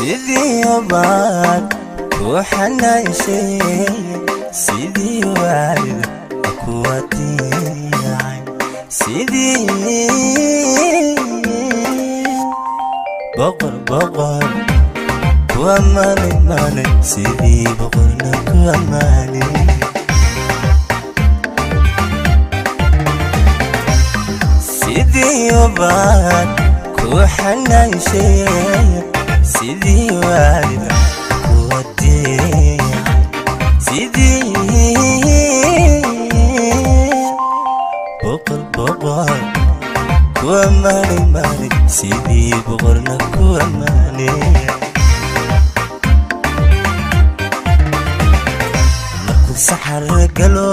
Sidii obaad ku xanayshay, sidii waalid ku atiicay, sidii boqor boqor ku ammaanay maanay, sidii boqorna ku ammaanay. Sidii obaad ku xanayshay, sidii waalid ku adeecay, sidii boqor boqor ku ammaanay maanay, sidii boqorna ku ammaanay. Markuu saxar galo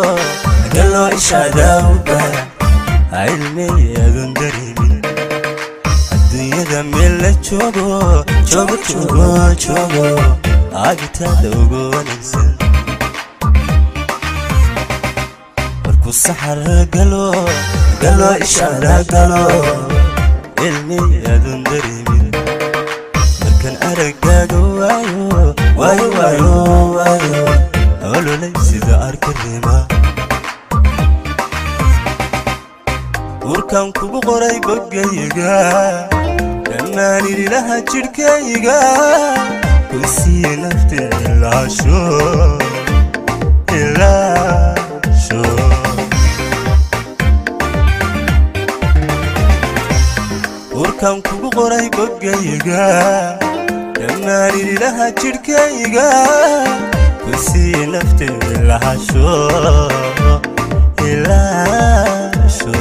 galo ishaadawba cilmi adun dareemin, adduunyada meel la joogo joogo joogo joogo agtaada ugu wanaagsan. Markuu saxar galo galo ishaada galo cilmi adun dareemin, markaan araggaaga waayo waayo waayo waayo ololay sida arkarima. Urkaan kugu qoray boggayga, dhammaan ililaha jidhkayga ku siiye nafta ilaasho ilaasho. Urkaan kugu qoray boggayga, dhammaan ililaha jidhkayga ku siiye nafta ilaasho ilaasho.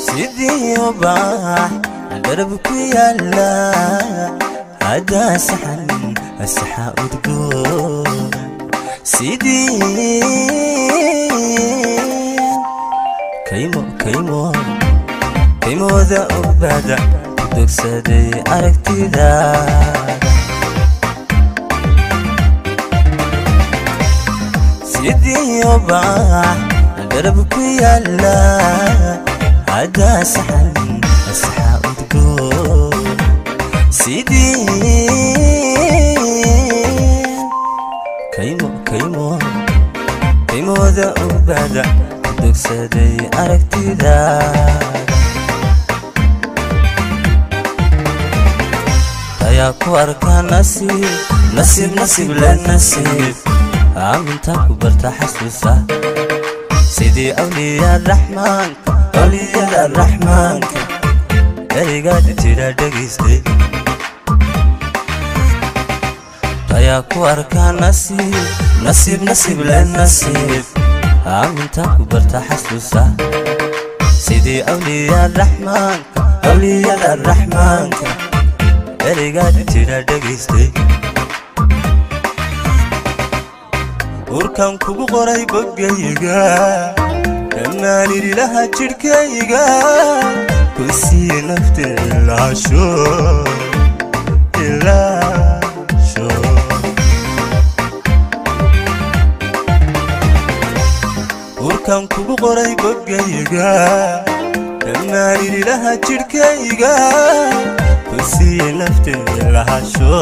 Sidii ubax darab ku yaala haddaa saxan saxa udgoon, sidii kaymo kaymo kaymooda ogbaada ku dogsaday aragtidaada. Sidii ubax darab ku yaala haddaa saxan saxa udgoon, sidii kaymo kaymo kaymooda ogbaada ku dogsaday aragtidaada. Ayaa ku arkaa nasiib nasiib nasiib le nasiib, aamintaan ku barta xasuusa, sidii awliyaa raxmaanka awliyada raxmaanka ereygaad tira dhegaystay. Ayaa ku arkaa nasiib nasiib nasiib le nasiib, aamintaan ku barta xasuusa, sidii awliyaa raxmaanka awliyada raxmaanka ereygaad tira dhegaystay. Urkaan kugu qoray boggayga, dhammaan ililaha jidhkayga ku siiye nafta ilaasho ilaasho. Urkaan kugu qoray boggayga, dhammaan ililaha jidhkayga ku siiye nafta ilaasho.